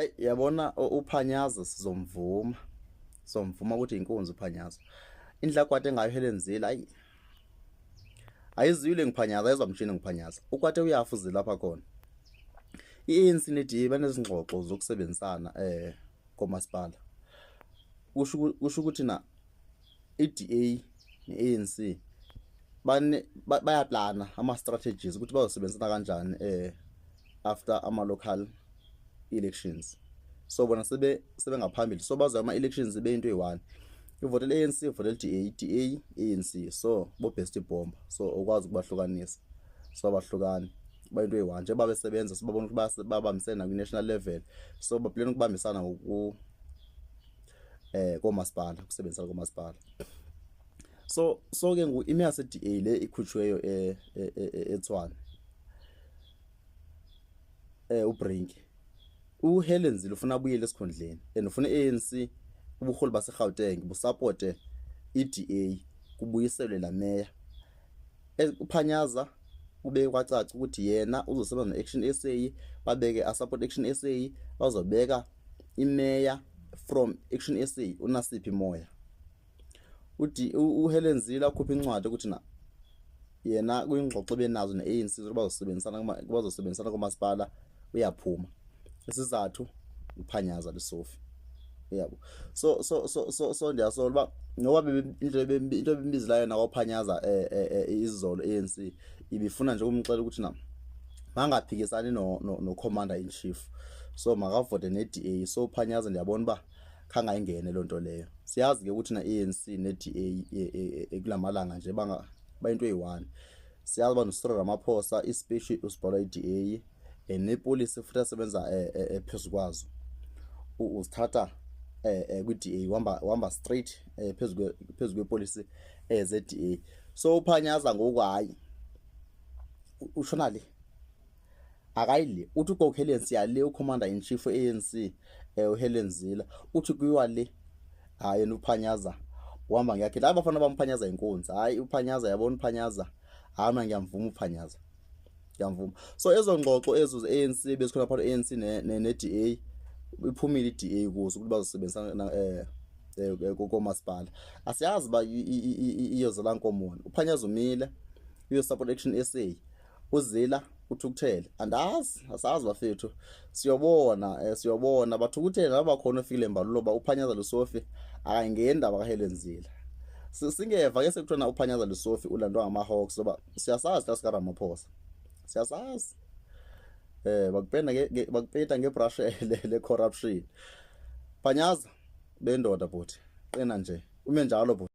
Hey, yabona uPhanyaza sizomvuma. Sizomvuma ukuthi inkunzi uPhanyaza. Indlela kwate ngayo Helen Zille ayi. Ayizwile ngiphanyaza, ayizwa mshini ngiphanyaza. Ukwate uyafa uZille lapha khona. I-ANC ne-DA banezingxoxo zokusebenzisana komasipala. Kusho ukuthi na i-DA ne-ANC bane bayaplana ama strategies ukuthi bazosebenzisana kanjani after ama local elections. So bona sebengaphambili, so bazoya ama elections beyinto eyi-one. Ivotele ANC, ivotele DA, DA ANC, so bo best bomba, so ukwazi ukubahlukanisa, so abahlukani, bayinto eyi-one njengoba besebenza. Sibabona ukuthi babambisene kwi-national level, so baplana ukubambisana ngoku komasipala, ukusebenzisana komasipala. So ke ngoku ime yase-DA le ikhutshweyo eTshwane, uBrink, uHelen Zille ufuna abuyele esikhundleni and ufuna i-ANC, ubuholi baseGauteng busupporte i-DA, kubuyiselwe la meya. UPhanyaza ube kwacaca ukuthi yena uzosebenza no-Action SA, babeke asupport Action SA, bazobeka imeya from Action SA, uNasiphi Moya. Uthi uHelen Zille akhupha incwadi ukuthi na yena kuyingxoxo benazo ne-ANC ukuthi bazosebenzisana komasipala, uyaphuma. Isizathu uPhanyaza Lesufi, yabo. So ndiyasola uba noba indlela into ebembizelayo yena kwaPhanyaza izolo ANC ibifuna nje ukumxela ukuthi na mangaphikisani no commander in chief, so makavote ne-DA. So uPhanyaza ndiyabona uba khange ayingene loo nto leyo. Siyazi ke ukuthi na ANC ne-DA kulamalanga nje banga bayinto eyi-one. Siyazi uba noCyril Ramaphosa ispeech usibhalwa i-DA, nepolisi futhi asebenza phezu kwazo uzithatha kwi-DA, uhamba straight phezu kwepolisi ze-DA. So uPhanyaza ngoku hayi, ushona le, akayile. Uthi uGogo siyale, ucommander in chief we-ANC, uHelen Zille, uthi kuyiwa le. Hayi, yena uPhanyaza uhamba ngeyakhe. Laba bafana bamphanyaza inkunzi. Hayi, uPhanyaza, yabona uPhanyaza, hayi, mina ngiyamvuma uPhanyaza, ngiyamvuma. So ezo ngxoxo ezo ze-ANC bezikhona phakathi ANC ne-DA, iphumile i-DA kuzo ukuthi bazosebenzisana komasipala. Asiyazi uba iyozela nkomoni. UPhanyaza umile uyosupport Action SA, uZille uthukuthele. Andazi, asazi bafethu, siyobona, siyobona bathukuthele laba khona ofikile Mbalulo ba uPhanyaza Lesufi akayingeni indaba kaHelen Zille. Singeva ke sekuthiwa uPhanyaza Lesufi ulandwa ngama-Hawks, ngoba siyasazi la sika Ramaphosa, siyasazi bakupenda bakupenda ngebrush le corruption. Phanyaza bendoda bhuti, qina nje, ume njalo bhuti.